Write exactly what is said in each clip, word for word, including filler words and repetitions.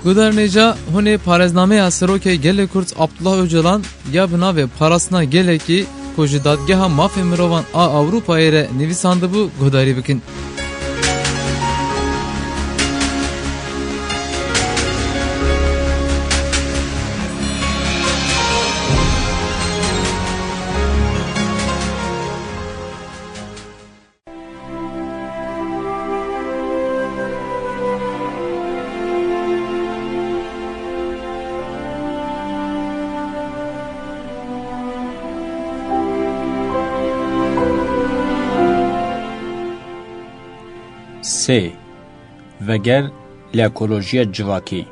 Guhdarên hêja, hûn ê parêznameya Serokê Gelê Kurd Abdullah Ocalan ya bi navê Parastina Gelekî ku ji Dadgeha Mafê Mirovan a Ewropayê re nivîsandibû guhdarî bikin. Sê. Veger li ekolojiya civakî.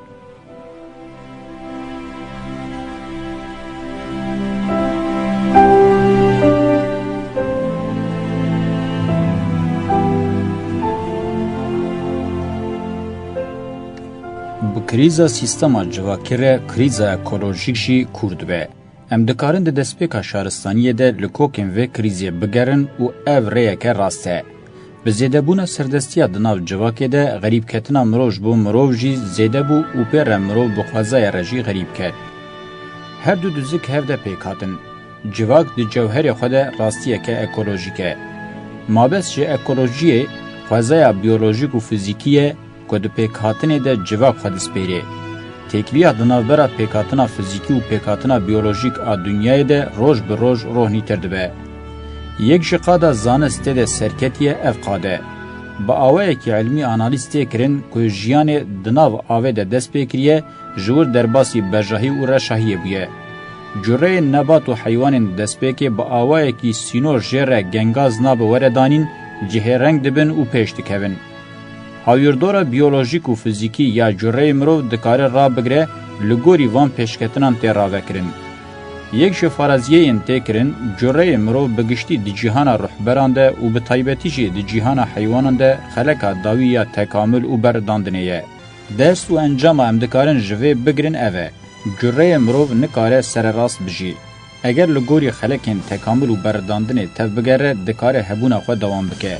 Bi krîza sîstema civakî re krîza ekolojîk jî kûr dibe. Em dikarin di destpêka şaristaniyê de li kokên vê krîzê bigerin û ev rêyeke rast e. Bi zêdebûna serdestiya di nav civakê de, xerîbketina mirov ji bo mirov jî zêde bû û pê re mirov bi xwezayê re jî xerîb ket. Her du dizik hev de pêk hatin. Civak di cewherê xwe de rastiyeke ekolojîk e. Mabest ji ekolojiyê, xwezaya biyolojîk û fizîkî ye ku di pêkhatinê de civak xwe dispêrê. Têkiliya di navbera pêkhatina fizîkî û pêkhatina biyolojîk a dinyayê de roj bi roj rohnîtir dibe. Yek ji qada zanist tê de serketiye ev qad e. Bi awayekî ilmî analîz tê kirin ku jiyanê di nav avê de dest pê kiriye, ji wir derbasî berjahî û reşahiyê bûye. Cureyên nebat û heywanên destpêkê bi awayekî sînor jê re gengaz nabe were danîn, cihê reng dibin û pêş dikevin. Hawirdora biyolojîk û fizîkî ya cureyê mirov dikare rabigire, li gorî van pêşketinan tê ravekirin. Yek ji faraziyeyên tê kirin, cureyê mirov bi giştî di cîhana ruhberan de û bi taybetî jî di cîhana heywanan de xeleka dawî ya tekamul û berxwedandinê ye. Ders û encama em dikarin ji vê bigirin ev e, cureyê mirov nikare sererast bijî. Eger li gorî xelekên tekamul û berxwedandinê tevbigere, dikare hebûna xwe dewam bike.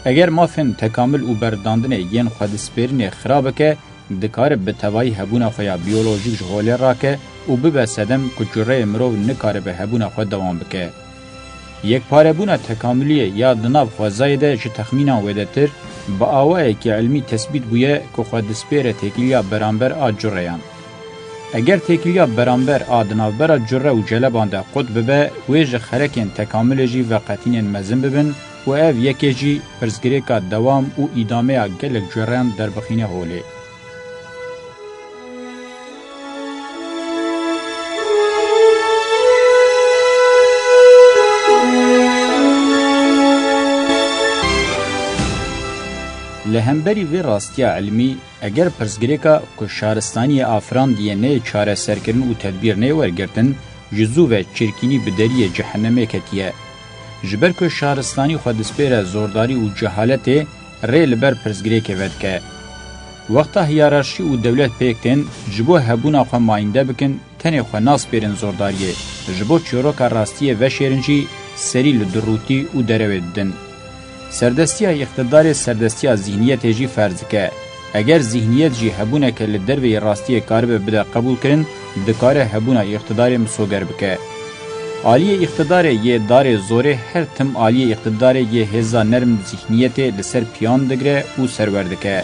Eger mafên tekamul û berxwedandinê yên xwedispêrinê xira bike, dikare bi tevayî hebûna xwe ya biyolojîk ji holê rake û bibe sedem ku cureyê mirov nikaribe hebûna xwe dewam bike. Yekparebûna tekamuliyê ya di nav xwezayê de ji texmînan wêdetir, bi awayekî ilmî tesbît bûye ku xwedispêre têkiliya beramber a cureyan. Eger têkiliya beramber a di navbera cure û celeban de qut bibe, wê ji xerekên tekamulê jî veqetînên mezin bibin û ev yekê jî pirsgirêka dewam û îdameya gelek cureyan derbixîne holê. Li hemberî vê rastiya ilmî, eger pirsgirêka ku şaristaniyê afirandiye neyê çareserkirin û tedbîr neyê wergirtin, ji zû ve çirkînî bi deriyê cehenemê ketiye. Ji ber ku şaristanî xwe dispêre zordarî û cehaletê, rê li ber pirsgirêkê vedike. Wexta hiyerarşî û dewlet pêk tên, ji bo hebûna xwe mayînde bikin, tenê xwe naspêrin zordariyê, ji bo çîroka rastiyê veşêrin jî serî li durûtî û derewê didin. Serdestiya îqtidarê serdestiya zîhniyetê jî ferz dike. Eger zîhniyet jî hebûneke li derveyî rastiyê karibe bide qebûlkirin, dikare hebûna îqtidarê misoger bike. Aliyê îqtidarê yê darê zorê her tim aliyê îqtidarê yê hêza nerm zîhniyetê li ser piyan digire û serwer dike.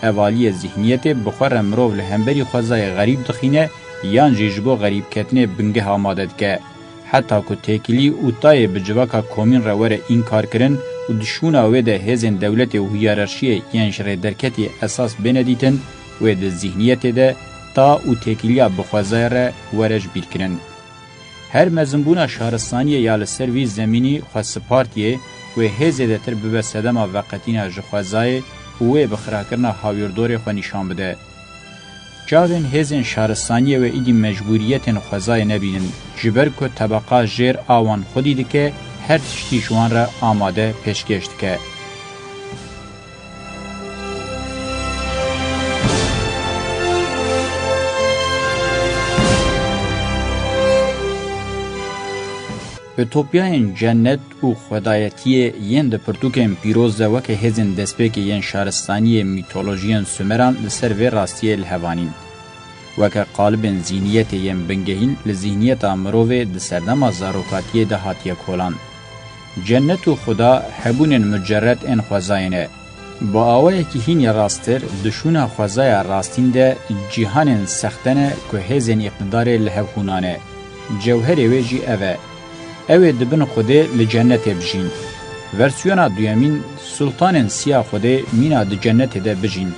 Ev aliyê zîhniyetê bi xwe re mirov li hemberî xwezayê xerîb dixîne yan jî ji bo xerîbketinê bingeh amade dike. Heta ku têkilî û tayê bi civaka komîn re were înkarkirin û di şûna wê de hêzên dewletê û hiyerarşiyê yên ji rêderketiyê esas bêne dîtin, wê di zîhniyetê de ta û têkiliya bi xwezayê re were ji bîr kirin. Her mezinbûna şaristaniyê ya li ser vî zemînî xwe sipartiyê, wê hê zêdetir bibe sedema veqetîna ji xwezayê û wê bi xirakirina hawirdorê xwe nîşan bide. Çavên hêzên şaristaniyê wê îdî mecbûriyetên xwezayê nebînin, ji ber ku tebeqa jêr a wan xwedî dike, her tiştî ji wan re amade pêşkêş dike. Utopyayên cennet û xwedayetiyê yên di pirtûkên pîroz de weke hêzên destpêkê yên şaristaniyê mîtolojiyên Sumeran li ser vê rastiyê li hev anîn. Weke qalibên zîhniyetê yên bingehîn li zîhniyeta mirovê di serdema zarokatiyê de hatiye kolan. Cennet û xuda hebûnên mucerred ên xwezayê ne. Bi awayekî hînî rasttir, di şûna xwezaya rastîn de cîhanên sexte ne ku hêzên îqtidarê li hev hûnane. Cewherê wê jî ev e. Ew ê di bin Xwedê li cennetê bijîn. Versiyona duyemîn, sultanên siya Xwedê mîna di cennetê de bijîn.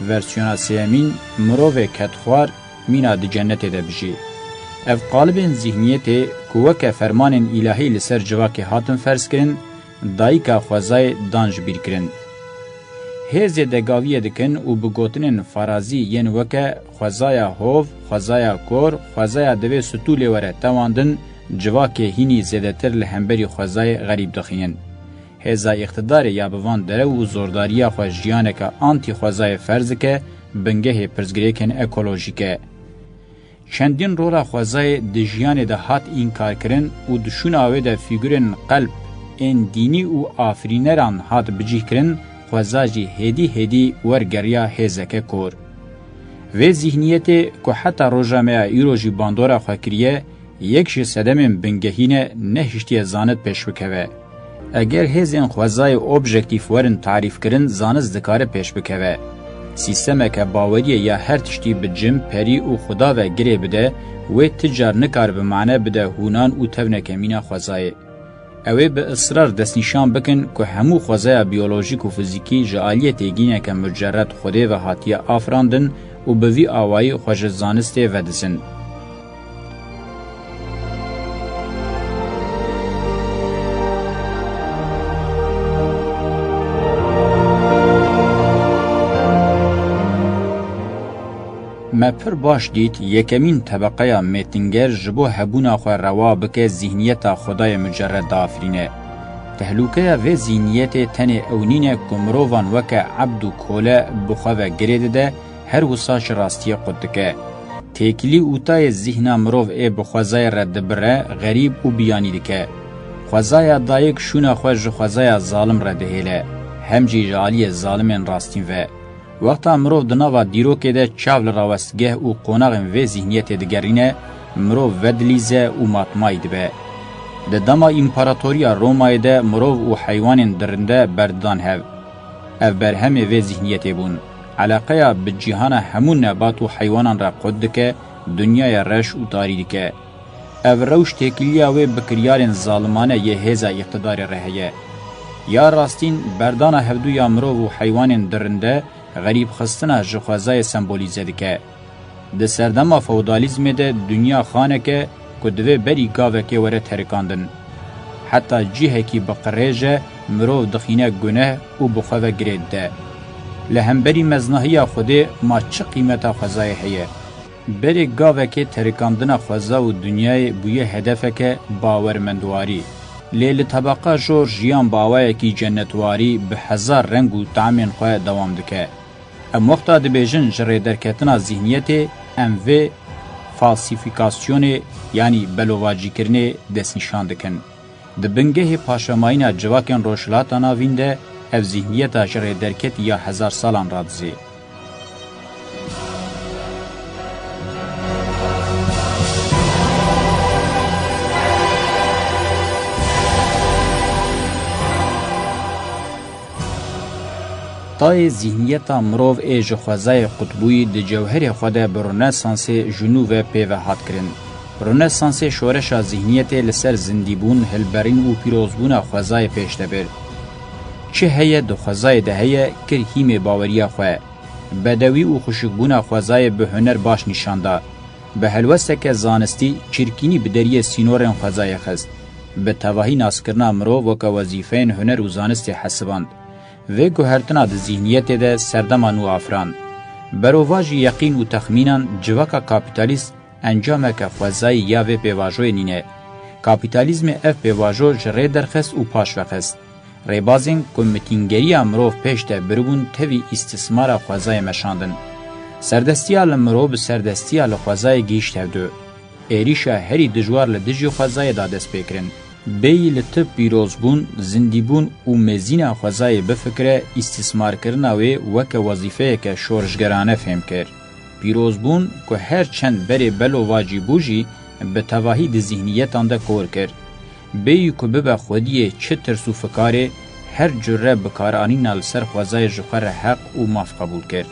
Versiyona sêyemîn, mirovê kedxwar mîna di cennetê de bijî. Ev qalibên zîhniyetê ku weke fermanên îlahî li ser civakê hatin ferz kirin, dayika xwezayê dan ji bîr kirin. Hêzê degaviyê dikin û bi gotinên farazî yên weke xwezaya hov, xwezaya kor, xwezaya divê stû lê were tewandin, civakê hînî zêdetir li hemberî xwezayê xerîb dixînin. Hêza îqtidarê ya bi van derew û zordariya xwe jiyaneke antî-xwezayê ferz dike, bingehê pirsgirêkên ekolojîk e. Çendîn rola xwezayê di jiyanê de hat înkarkirin û di şûna wê de fîgurên qelb ên dînî û afirîneran hat bicîhkirin, xweza jî hêdî hêdî wergeriya hêzeke kor. Vê zîhniyetê ku heta roja me ya îro jî bandora xwe kiriye, yek ji sedemên bingehîn e nehiştiye zanit pêş bikeve. Eger hêzên xwezayê objektîf werin tarîfkirin, zanist dikare pêş bikeve. Sîstemeke baweriyê ya her tiştî bi cin, perî û xuda ve girê bide, wê ti car nikaribe mane bide hûnan û tevneke mîna xwezayê. Ew ê bi israr destnîşan bikin ku hemû xwezaya biyolojîk û fizîkî ji aliyê têgîneke mucerred Xwedê ve hatiye afirandin û bi vî awayî xwe ji zanistê vedizin. Me pir baş dît, yekemîn tebeqeya mêtinger ji bo hebûna xwe rewa bike, zîhniyeta xwedayê mucerred diafirîne. Tehlûkeya vê zîhniyetê tenê ew nîne ku mirovan weke ebd û kole bi xwe ve girê dide, her wisa ji rastiyê qut dike. Têkilî û tayê zîhna mirov ê bi xwezayê re dibire, xerîb û biyanî dike. Xwezaya dayik şûna xwe ji xwezaya zalim re dihêle, hem jî ji aliyê zalimên rastîn ve. Wexta mirov di nava dîrokê de çav li rawestgeh û qonaxên vê zîhniyetê digerîne, mirov vedilîze û matmayî dibe. Di dema împaratoriya Romayê de mirov û heywanên dirinde berdidan hev. Ev berhemê vê zîhniyetê bûn. Eleqeya bi cîhana hemû nebat û heywanan re qut dike, dinyayê reş û tarî dike. Ev rewş têkiliya wê bi kiryarên zalimane yê hêza îqtidarê re heye. Ya rastîn, berdana hevdû ya mirov û heywanên dirinde, xerîbxistina ji xwezayê sembolîze dike. Di serdema feodalîzmê de dinya xaneke ku divê berî gavekê were terikandin. Heta cihekî bi qirêj e, mirov dixîne guneh û bi xwe ve girê dide. Li hemberî meznahiya Xwedê ma çi qîmeta xwezayê heye? Berê gavekê terikandina xweza û dinyayê bûye hedefeke bawermendwarî. Lê li tebeqa jor jiyan bi awayekî cennetwarî bi hezar reng û tamên xwe dewam dike. Em wexta dibêjin ji rêderketina zîhniyetê, em vê falsîfîkasyonê, yanî belovacîkirinê destnîşan dikin. Di bingehê paşemayîna civakên Rojhilata Navîn de ev zîhniyeta ji rêderketî ya hezar salan radizê. Tayê zîhniyeta mirov ê ji xwezayê qutbûyî di cewherê xwe de bi Ronesansê ji nû ve pê ve hat kirin. Ronesansê şoreşa zîhniyetê li ser zindîbûn, hilberîn û pîrozbûna xwezayê pêş de bir. Çi heye di xwezayê de heye, kir hîmê baweriya xwe. Bedewî û xuşikbûna xwezayê bi huner baş nîşan da. Bi helwesteke zanistî çirkînî bi deriyê sînorên xwezayê xist. Bi tevahî naskirina mirov weke wezîfeyên huner û zanistê hesiband. Vê guhertina di zîhniyetê de serdema nû afirand. Berovajî yeqîn û texmînan civaka kapîtalîst encameke xwezayî ya vê pêvajoyê nîne. Kapîtalîzmê ev pêvajo ji rê derxist û paş ve xist. Rêbazên ku mitîngeriya mirov pêş de biribûn tevî îstismara xwezayê meşandin. Serdestiya li mirov bi serdestiya li xwezayê gihîşt hevdu. Êrîşa herî dijwar li dijî xwezayê da destpêkirin. Bêyî li tib pîrozbûn, zindîbûn û mêzîna xwezayê bifikire, îstîsmarkirina wê weke wezîfeyeke şorişgerane fêm kir. Pîrozbûn ku her çend berê belovacî bû jî, bi tevahî di zîhniyetan de kor kir. Bêyî ku bibe xwediyê çi tirs û fikarê, her cure bikaranîna li ser xwezayê ji xwe re heq û maf qebûl kir.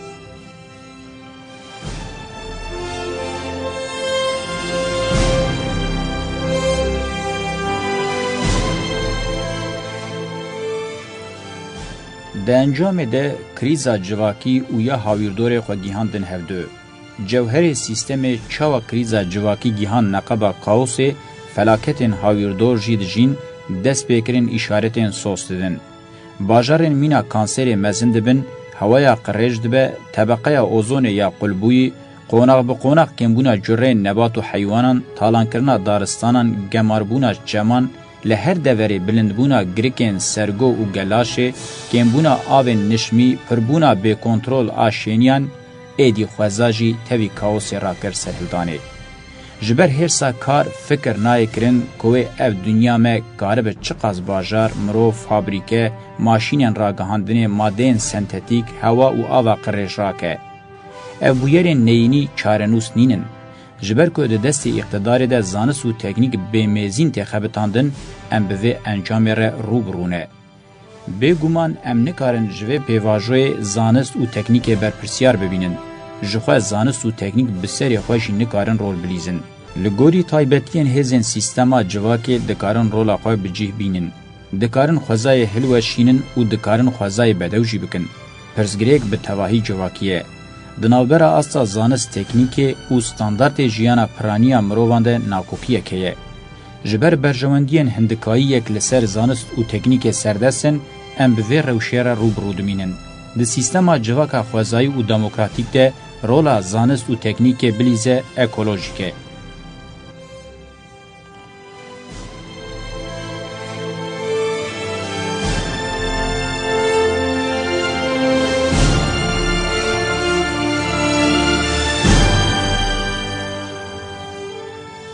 Di encamê de krîza civakî û ya hawîrdorê xwe gihandin hevdu. Cewherê sîstemê çawa krîza civakî gihand neqeba kaosê, felaketên hawîrdor jî dijîn, dest pê kirin îşaretên sos didin. Bajarên mîna kanserê mezin dibin, hewaya qirêj dibe, tebeqeya ozonê ya qulbûyî, qonax bi qonax kêmbûna cureyên nebat û heywanan, talankirina daristanan, gemarbûna çeman, li her deverê bilindbûna girikên sergo û gelaşê, kêmbûna avên nişmî, pirbûna bêkontrol a şêniyan, êdî xweza jî tevî kaosê rakir serhildanê. Ji ber hêrsa kar, fikir nayê kirin ku wê ev dinya me karibe çiqas bajar, mirov, fabrîke, maşînên ragihandinê, madeyên sentetîk, hewa û ava qirêj rake. Ev bûyerên neyînî çarenûs nînin. Ji ber ku di destê îqtidarê de zanist û teknîk bêmêzîn tê xebitandin, em bi vê encamê re rû bi rû ne. Bêguman em nikarin ji vê pêvajoyê zanist û teknîkê berpirsiyar bibînin. Ji xwe zanist û teknîk bi serê xwe jî nikarin rol bilîzin. Li gorî taybetiyên hêzên sîstema civakê dikarin rola xwe bi cih bînin. Dikarin xwezayê hilweşînin û dikarin xwezayê bedew jî bikin. Pirsgirêk bi tevahî civakî ye. Di navbera asta zanist teknîkê û standartê jiyana piraniya mirovan de nakokiyek heye. Ji ber berjewendiyên hindikayiyek li ser zanist û teknîkê serdest in, em bi vê rewşê re rû bi rû dimînin. Di sîstema civaka xwezayî û demokratîk de rola zanist û teknîkê bilîze ekolojîk e.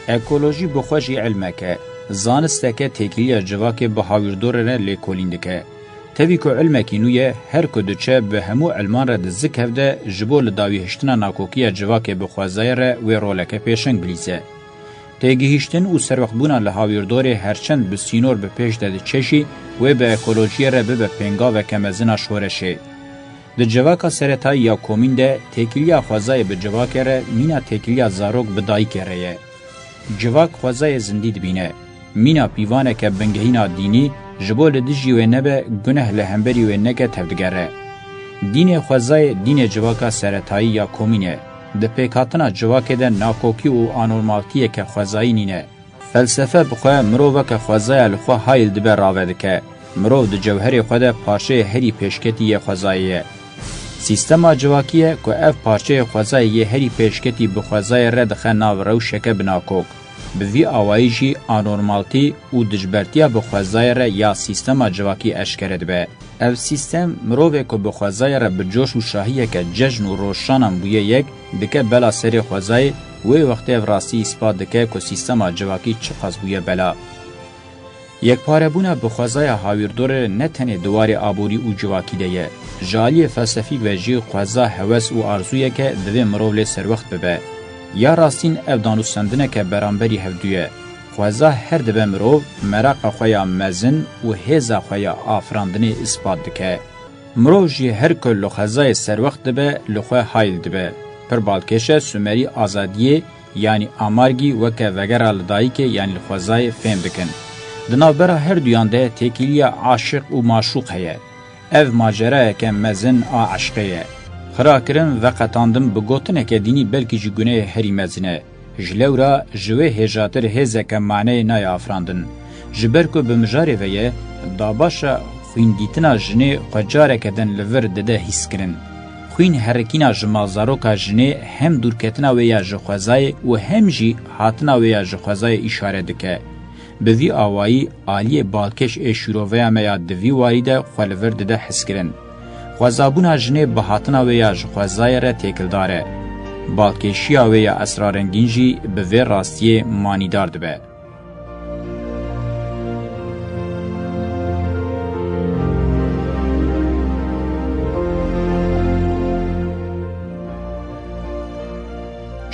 Ekolojî bi xwe jî ilmek e. Zanisteke têkiliya civakê bi hawîrdorê re lêkolîn dike. Tevî ku ilmekî nû ye, her ku diçe bi hemû ilman re di zik hev de ji bo li dawî hiştina nakokiya civakê bi xwezayê re wê roleke pêşeng bilîze. Têgihîştin û serwextbûna li hawîrdorê her çend bi sînor bi pêş de diçe jî, wê bi ekolojiyê re bibe pêngaveke mezin a şoreşê. Di civaka seretayî ya komîn de têkiliya xwezayê bi civakê re mîna têkiliya zarok bi dayikê re ye. Civak xwezayê zindî dibîne. Mîna pîvaneke bingehîna dînî ji bo li dijî wê nebe, guneh li hemberî wê neke tevdigere. Dînê xwezayê dînê civaka seretayî ya komîn e. Di pêkhatina civakê de nakokî û anormaltiyeke xwezayî nîne. Felsefe bi xwe miroveke xwezaya li xwe hayl dibe rave dike. Mirov di cewherê xwe de parçeyê herî pêşketî yê xwezayê ye. Sîstema civakî ye ku ev parçeyê xwezayê yê herî pêşketî bi xwezayê re dixe nav rewşeke binakok. Bi vî awayî jî anormaltî û dijbertiya bi xwezayê re ya sîstema civakî eşkere dibe. Ev sîstem mirovê ku bi xwezayê re bi coş û şahiyeke cejn û roşanan bûye yek, dike bela serê xwezayê, wê wextê ev rastî îspat dike ku sîstema civakî çiqas bûye bela. Yekparebûna bi xwezaya hawîrdorê ne tenê di warê aborî û civakî de ye. Ji aliyê felsefîk ve jî xweza hewes û arzûyeke divê mirov lê serwext bibe. Ya rastîn ev danûstendineke beramberî hevdû ye. Xweza her dibe mirov meraqa xwe ya mezin û hêza xwe ya afirandinê îspat dike. Mirov jî her ku li xwezayê serwext dibe, li xwe hayl dibe. Pir balkêş e Sumerî azadiyê, yanî amargî weke vegera li dayikê yanî li xwezayê fêm bikin. Di navbera her duyan de têkiliya aşiq û maşûq heye. Ev macerayeke mezin a eşqê ye. Xirakirin, veqetandin bi gotineke dînî belkî jî gunehê herî mezin e. Ji lewra ji wê hêjatir hêzeke maneyê nayê afirandin. Ji ber ku bi mijarê ve ye, dabaşa xwîndîtina jinê xwe careke din li vir dide hîskirin. Xwîn herikîna ji malzaroka jinê hem dûrketina wê ya ji xwezayê û hem jî hatina wê ya ji xwezayê îşare dike. Bi vî awayî aliyê balkêş ê şîroveya me ya di vî warî de xwe li vir dide hiskirin. Xwezabûna jinê bi hatina wê ya ji xwezayê re têkildar e. Balkêşiya wê ya esrarengîn jî bi vê rastiyê manîdar dibe.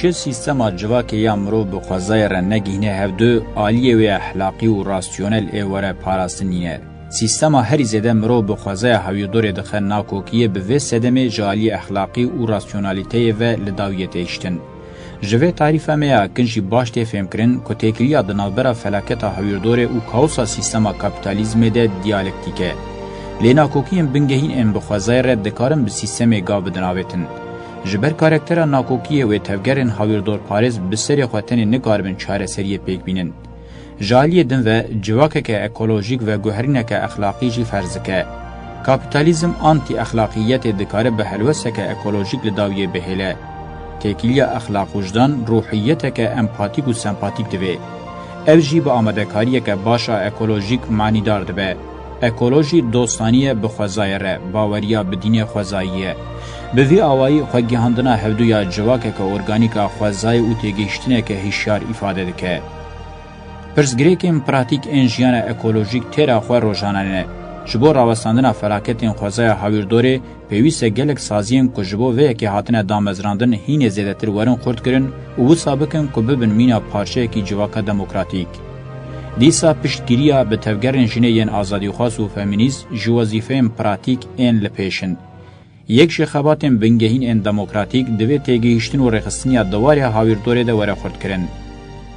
Ji sîstema civakê ya mirov bi xwezayê re negihîne hevdu, aliyê wê exlaqî û rasyonel ê were parastin nîne. Sîstema herî zêde mirov bi xwezaya hawîrdorê dixe nakokiyê, bi vê sedemê ji aliyê exlaqî û rasyonalîteyê ve li dawiyê têhiştin. Ji vê tarîfa me ya kin jî baş tê fêmkirin ku têkiliya di navbera felaketa hawîrdorê û kaosa sîstema kapîtalîzmê de diyalektîk e. Lê nakokiyên bingehîn ên bi xwezayê re dikarin bi sîstemê gav bidin avêtin. Ji ber karaktera nakokiyê wê tevgerên hawîrdorparêz bi serê xwe tenê nikaribin çareseriyê pêk bînin. Ji aliyê din ve civakeke ekolojîk veguherîneke exlaqî jî ferz dike. Kapîtalîzm antî-exlaqiyetê dikare bi helwesteke ekolojîk li dawiyê bihêle. Têkiliya exlaq û wijdan ruhiyeteke empatîk û sempatîk divê. Ev jî bi amadekariyeke baş a ekolojîk manîdar dibe. Ekolojî dostanî ye bi xwezayê re, baweriya bi dînê xwezayî ye. Bi vî awayî xwegihandina hevdû ya civakeke organîk a xwezayê û têgihiştineke hişyar îfade dike. Pirsgirêkên pratîk ên jiyana ekolojîk têra xwe rojane ne. Ji bo rawestandina felaketên xwezaya hawîrdorê, pêwîst e gelek saziyên ku ji bo vê yekê hatine damezrandin hînê zêdetir werin xurtkirin û wisa bikin ku bibin mîna parçeyekî civaka demokratîk. Dîsa piştgiriya bi tevgerên jinê yên azadîxwaz û femînîst ji wezîfeyên pratîk ên li pêş in. Yek ji xebatên bingehîn ên demokratîk divê têgihiştin û rêxistiniya di warê hawîrdorê de were xurtkirin.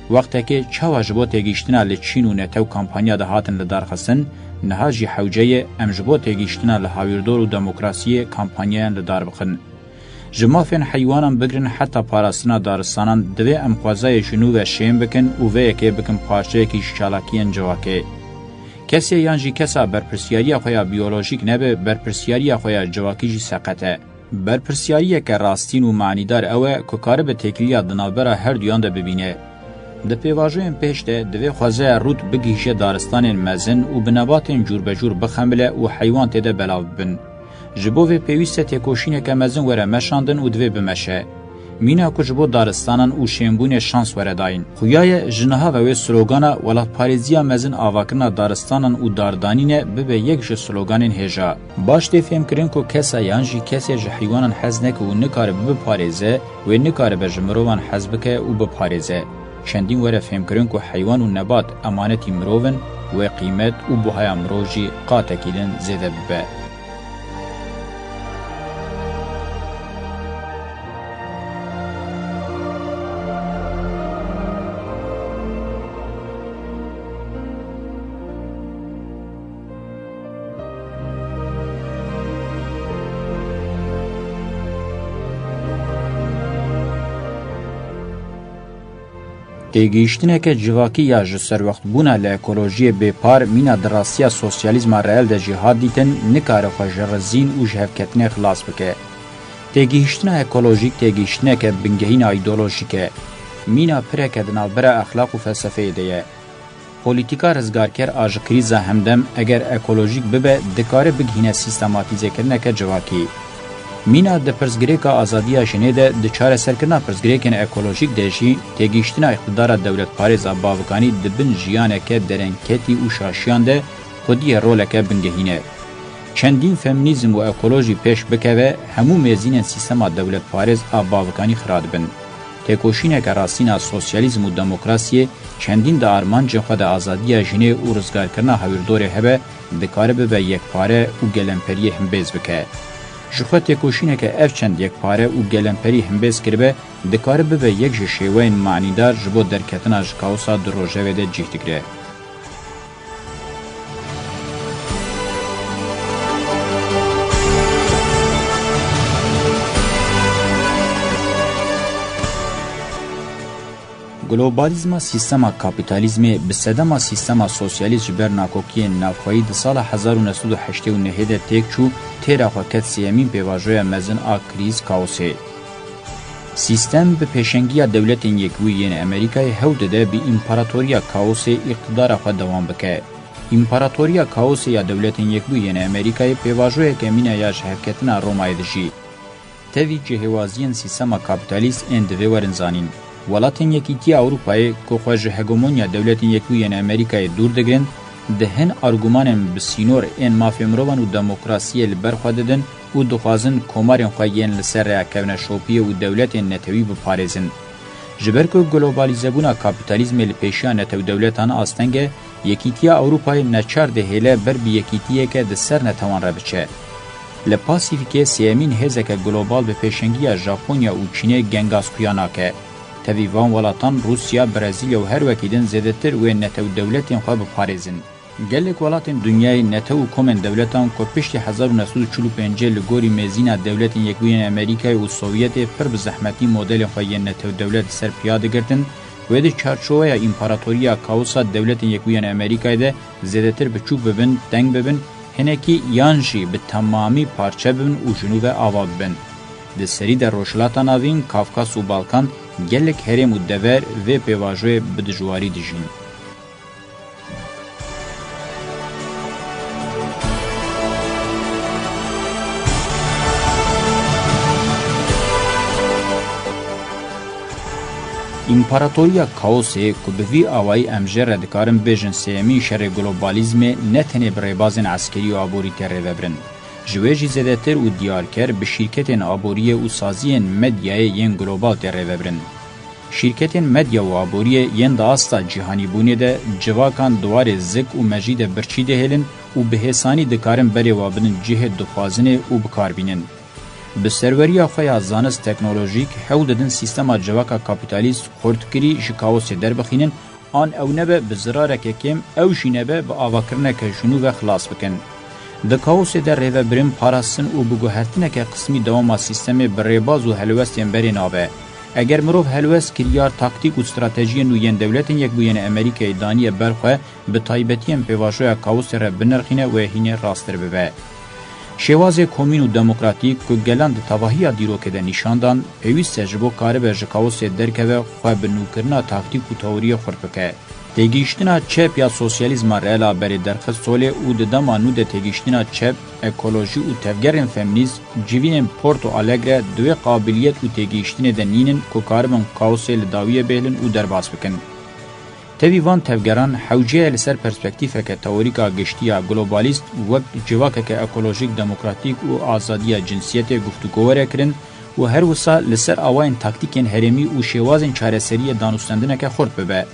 Wextekê çawa ji bo têgihiştina li çîn û netew kampanya de hatin lidarxistin, niha jî hewce ye em ji bo têgihiştina li hawîrdor û demokrasiyê kampanyayan li dar bixin. Ji mafên heywanan bigirin heta parastina daristanan divê em xwezayê ji nû ve şên bikin û vê yekê bikin parçeyekî ji çalakiyên civakê. Kesê yan jî kesa berpirsiyariya xwe ya biyolojîk nebe, berpirsiyariya xwe ya civakî jî seqet e. Berpirsiyariyeke rastîn û manîdar ew e ku karibe têkiliya di navbera her duyan de bibîne. Di pêvajoyên pêş de divê xwezaya rût bigihîje daristanên mezin û bi nebatên cûrbecûr bixemile û heywan tê de belav bibin. Ji bo vê pêwîst e têkoşîneke mezin were meşandin û divê bimeşe. Mîna ku ji bo daristanan û şênbûnê şans were dayîn. Xuya ye ji niha ve wê slogana welatparêziya mezin avakirina daristanan û dardanîne bibe yek ji sloganên hêja. Baş tê fêmkirin ku kesa yan jî kesê ji heywanan hez neke û nikare bibiparêze, wê nikaribe ji mirovan hez bike û biparêze. Çendîn were fêmkirin ku heywan û nebat emanetî mirov in, wê qîmet û buhaya mirov jî qatekî din zêde bibe. Têgihiştineke civakî ya ji serwextbûna li ekolojiyê bêpar mîna di rastiya sosyalîzma reel de jî hat dîtin, nikare xwe ji rizîn û ji hevketinê xilas bike. Têgihiştina ekolojîk têgihiştineke bingehîn a îdeolojîk e. Mîna pireke di navbera exlaq û felsefeyê de ye. Polîtîka rizgarker a ji krîza hemdem eger ekolojîk bibe, dikare bigihîne sîstematîzekirineke civakî. Mîna di pirsgirêka azadiya jinê de di çareserkirina pirsgirêkên ekolojîk de jî têgihiştina îqtidara dewletparêz a bavikanî di bin jiyaneke derenketî û şaşiyan de xwediyê roleke bingehîn e. Çendîn femînîzm û ekolojî pêş bikeve, hemû mêzînên sîstema dewletparêz a bavikanî xira dibin. Têkoşîneke rastîn a sosyalîzm û demokrasiyê çendîn di armancên xwe de azadiya jinê û rizgarkirina hawîrdorê hebe, dikare bibe yekpare û gelemperiyê himbêz bike. Ji xwe têkoşîneke ev çend yekpare û gelemperî himbêz kiribe, dikare bibe yek ji şêweyên manîdar ji bo derketina ji kaosa du rojevê de cih digire. Globalîzma sîstema kapîtalîzmê bi sedema sîstema sosyalîst ji ber nakokiyên navxweyî di sala hezar û neh sed û heştê û nehê de têk çû, têra xwe ket sêyemîn pêvajoya mezin a krîz, kaosê. Sîstem bi pêşengiya Dewletên Yekbûyî yên Amerîkayê hewl dide bi împaratoriya kaosê îqtidara xwe dewam bike. Împaratoriya kaosê ya Dewletên Yekbûyî yên Amerîkayê pêvajoyeke mîna ya ji hevketina Romayê dijî. Tevî cihêwaziyên sîstema kapîtalîst ên divê werin zanîn. Welatên Yekîtiya Ewropayê ku xwe ji hegemonya Dewletên Yekbûyî yên Amerîkayê dûr digirin, di hin argumanên bi sînor ên mafê mirovan û demokrasiyê li ber xwe didin û dixwazin komarên xwe yên li ser rêya kevneşopiyê û dewletên netewî biparêzin. Ji ber ku globalîzebûna kapîtalîzmê li pêşiya netewdewletan asteng e, Yekîtiya Ewropayê neçar dihêle ber bi yekîtiyeke di ser netewan re biçe. Li Pasîfîkê sêyemîn hêzeke global bi pêşengiya Japonya û Çînê genga xuya nake. Tevî van welatan Rûsya, Brezîlya û her wekî din zêdetir wê netewdewletên xwe biparêzin. Gelek welatên dinyayê netew û komên dewletan ku piştî hezar û neh sed û çil û pêncê li gorî mêzîna Dewletên Yekbûyî yên Amerîkayê û Sovyetê pir bi zehmetî modelên xwe yên netewdewlet li ser piya digirtin, wê di çarçoweya împaratoriya kaosa Dewletên Yekbûyî yên Amerîkayê de zêdetir biçûk bibin, teng bibin, hinekî yan jî bi temamî parçe bibin û ji nû ve ava bibin. Di serî de Rojhilata Navîn, Kafkas û Balkan gelek herêm û dever vê pêvajoyê bi dijwarî dijîn. Împaratoriya Kaosê, ku bi vî awayî em jê re dikarin bêjin sêyemîn şerê globalîzmê, ne tenê bi rêbazên eskerî û aborî tê rêvebirin. Ji wê jî zêdetir û diyarker bi şîrketên aboriyê û saziyên medyayê yên global tê rêvebirin. Şîrketên medya û aboriyê yên di asta cîhanîbûnê de civakan di warê zik û mejî de birçî dihêlin û bi hêsanî dikarin berê wa bidin cihê dixwazinê û bikarbînin. Bi serweriya xwe ya zanist teknolojîk hewl didin sîstema civaka kapîtalîst xurtkirî ji kaosê derbixînin, an ew nebe bi zirareke kêm, ew jî nebe bi avakirine ke ji nû ve xilas bikin. Di kaosê de rêvebirin, parastin û biguhertineke qismî dewama sîstemê bi rêbaz û helwestên berê nabe. Eger mirov helwest, kiryar, taktîk û stratejiyên nû yên Dewletên Yekbûyî yên Amerîkayê daniye ber xwe, bi taybetiyên pêvajoya kaosê re binirxîne, wê hînê rasttir bibe. Şêwazê komîn û demokratîk ku gelan di tevahiya dîrokê de nîşan dan, pêwîst e ji bo karibe ji kaosê derkeve, xwe bi nûkirina taktîk û teoriyê xurt bike. Têgihiştina çep ya sosyalîzma reel a berê derxist holê û di dema nû de têgihiştina çep, ekolojî û tevgerên femînîst civînên Porto Alegre di wê qabiliyet û têgihiştinê de nînin ku karibin kaosê li dawiyê bihêlin û derbas bikin. Tevî van tevgeran hewce ye li ser perspektîfeke teorîk a giştî ya globalîst wek civakeke ekolojîk, demokratîk û azadiya cinsiyetê guftûgo were kirin û her wisa li ser awayên taktîkên herêmî û şêwazên çareseriyê danûstendineke xurt bibe.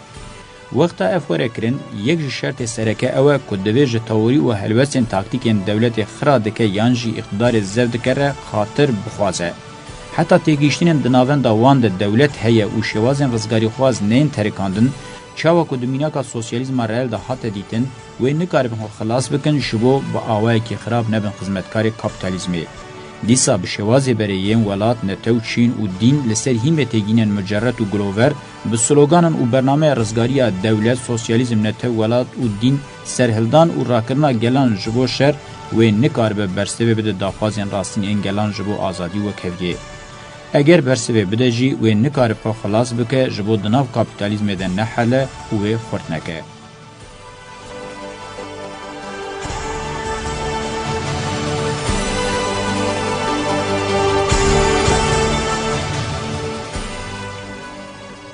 Wexta ev were kirin, yek ji şertê sereke ew e ku divê ji teorî û helwestên taktîkên dewletê xira dike yan jî îqtidarê zevdike re xatir bixwaze. Heta têgihiştinên di navenda wan de dewlet heye û şêwazên rizgarîxwaz neyên terikandin, çawa ku di mînaka sosyalîzma reel de hate dîtin, wê nikaribin xwe xilas bikin ji bo bi awayekî xirab nebin xizmetkarê kapîtalîzmê. Dîsa bi şêwazê berê yên welat, netew, çîn û dîn li ser hîmê têgînên mucerret û gilover, bi sloganan û bernameya rizgariya dewlet, sosyalîzm, netew, welat û dîn serhildan û rakirina gelan ji bo şer, wê nikaribe bersivê bide daxwazên rastîn ên gelan ji bo azadî û wekheviyê. Eger bersivê bide jî, wê nikaribe xwe xilas bike ji bo di nav kapîtalîzmê de nehele û wê xurt neke.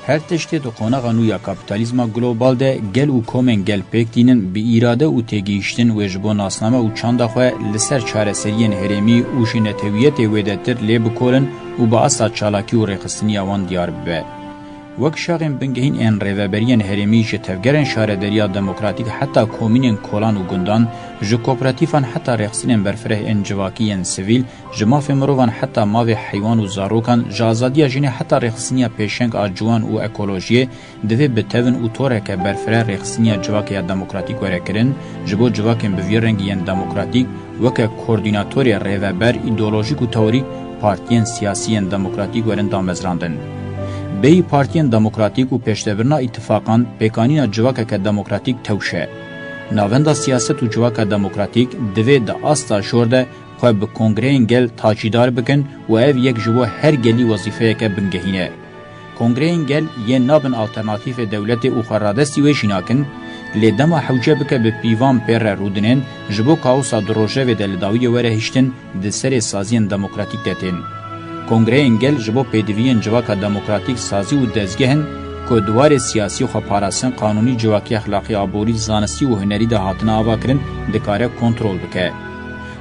Her tiştê di qonaxa nû ya kapîtalîzma global de gel û komên gel pêk tînin, bi îrade û têgihiştin wê ji bo nasname û çanda xwe li ser çareseriyên herêmî û ji netewiyetê wêdetir lê bikorin û bi asta çalakî û rêxistiniya wan diyar bibe. Wek şaxên bingehîn ên rêveberiyên herêmî ji tevgerên şarederiya demokratîk heta komînên kolan û gundan, ji kooperatîfan heta rêxistinên berfireh ên civakî yên sivîl, ji mafê mirovan heta mavê heywan û zarokan, ji azadiya jinê heta rêxistiniya pêşeng a ciwan û ekolojiyê, divê bi tevin û toreke berfireh rêxistiniya civakê ya demokratîk were kirin, ji bo civakên bi vî rengî yên demokratîk, weke koordînatorê rêveber, îdeolojîk û teorîk partiyên siyasî yên demokratîk werin damezrandin. Bêyî partiyên demokratîk û pêşdebirina îtifaqan, pêkanîna civakeke demokratîk tewş e. Navenda siyaset û civaka demokratîk divê di asta jor de xwe bi kongreyên gel tacîdar bikin û ev yek ji bo her gelî wezîfeyeke bingehîn e. Kongreyên gel yên nabin alternatîfê dewletê û xwe radestî wê jî nakin, lê dema hewce bike bi pîvan pê re rûdinên, ji bo kaosa du rojevê de li dawiyê were hiştin, di serê saziyên demokratîk de tên. Kongreyên gel ji bo pêdiviyên civaka demokratîk sazî û dezgeh in ku di warê siyasî, xweparastin, qanûnî, civakî, exlaqî, aborî, zanistî û hunerî de hatine avakirin, dikare kontrol bike.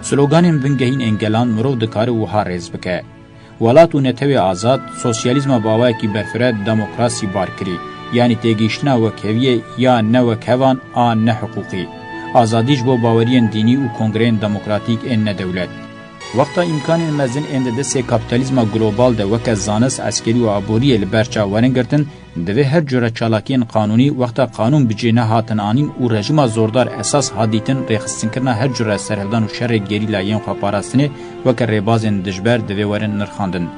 Sloganên bingehîn ên gelan mirov dikare wiha rêz bike. Welat û netewê azad, sosyalîzma bi awayekî berfireh demokrasî bar kirî, yanî têgihiştina wekheviyê ya ne wekhevan a ne hiqûqî. Azadî ji bo baweriyên dînî û kongreyên demokratîk ên nedewlet. Wexta îmkanên mezin ên di destê kapîtalîzma global de weke zanist, eskerî û aboriyê li ber çav werin girtin, divê her cure çalakiyên qanûnî wexta qanûn bi cih nehatin anîn û rejîma zordar esas hat dîtin, rêxistinkirina her cure serhildan û şerê gerîla yên xweparastinê weke rêbazên dijber divê werin nirxandin.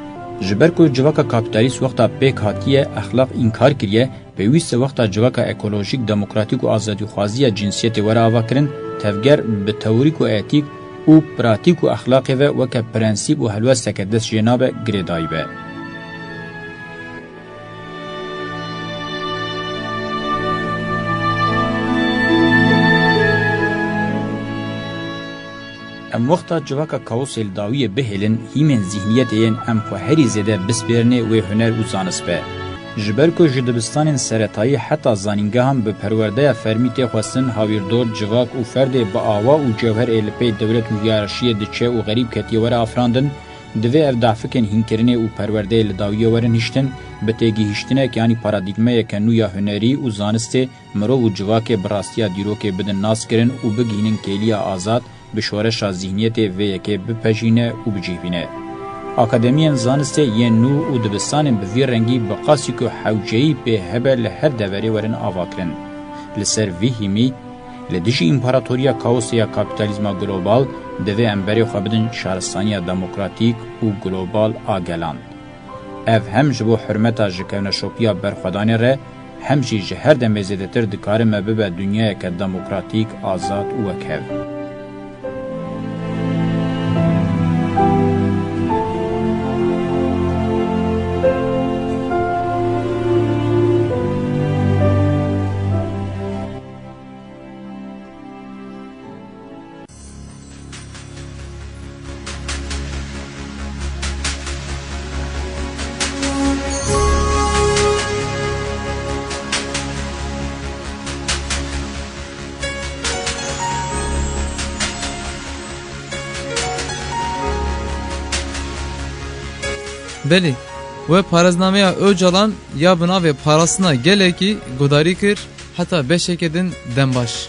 Ji ber ku civaka kapîtalîst wexta pêk hatiye exlaq înkar kiriye, pêwîst e wexta civaka ekolojîk, demokratîk û azadîxwaziya cinsiyetê were avakirin, tevger bi teorîk û etîk û pratîk û exlaqê ve weke prensîp û helwesteke dest jê nabe girêdayî be. Em wexta civaka kaosê li dawiyê bihêlin, hîmên zîhniyetê yên em xwe herî zêde bispêrinê wê huner û zanist be. Ji ber ku ji dibistanên seretayî heta zanîngehan bi perwerdeya fermî tê xwestin, hawîrdor, civak û ferdê bi awa û cewher ê li pey dewlet û hiyerarşiyê diçe û xerîb ketiye were afirandin, divê ev dafikên hînkirinê û perwerdeyê li dawiyê werin hiştin, bi têgihiştinek yanî paradîgmeyeke nû ya hunerî û zanistê, mirov û civakê bi rastiya dîrokê bidin naskirin û bigihînin kêliya azad, bi şoreşa zîhniyetê vê yekê bipejîne û bi cih bîne. Akademiyên zanistê yên nû û dibistanên bi vî rengî bi qasî ku hewceyî pê hebe li her deverê werin avakirin. Li ser vî hîmî, li dijî împaratoriya kaosê ya kapîtalîzma global, divê em berê xwe bidin şaristaniya demokratîk û global a gelan. Ev hem ji bo hurmeta ji kevneşopiya berxwedanê re, hem jî ji her demê zêdetir dikare me bibe dinyayeke demokratîk, azad û wekhev. Belê, we parêznameya Ocalan ya bi navê Parastina Gelekî guhdarî kir, heta beşeke din dem baş.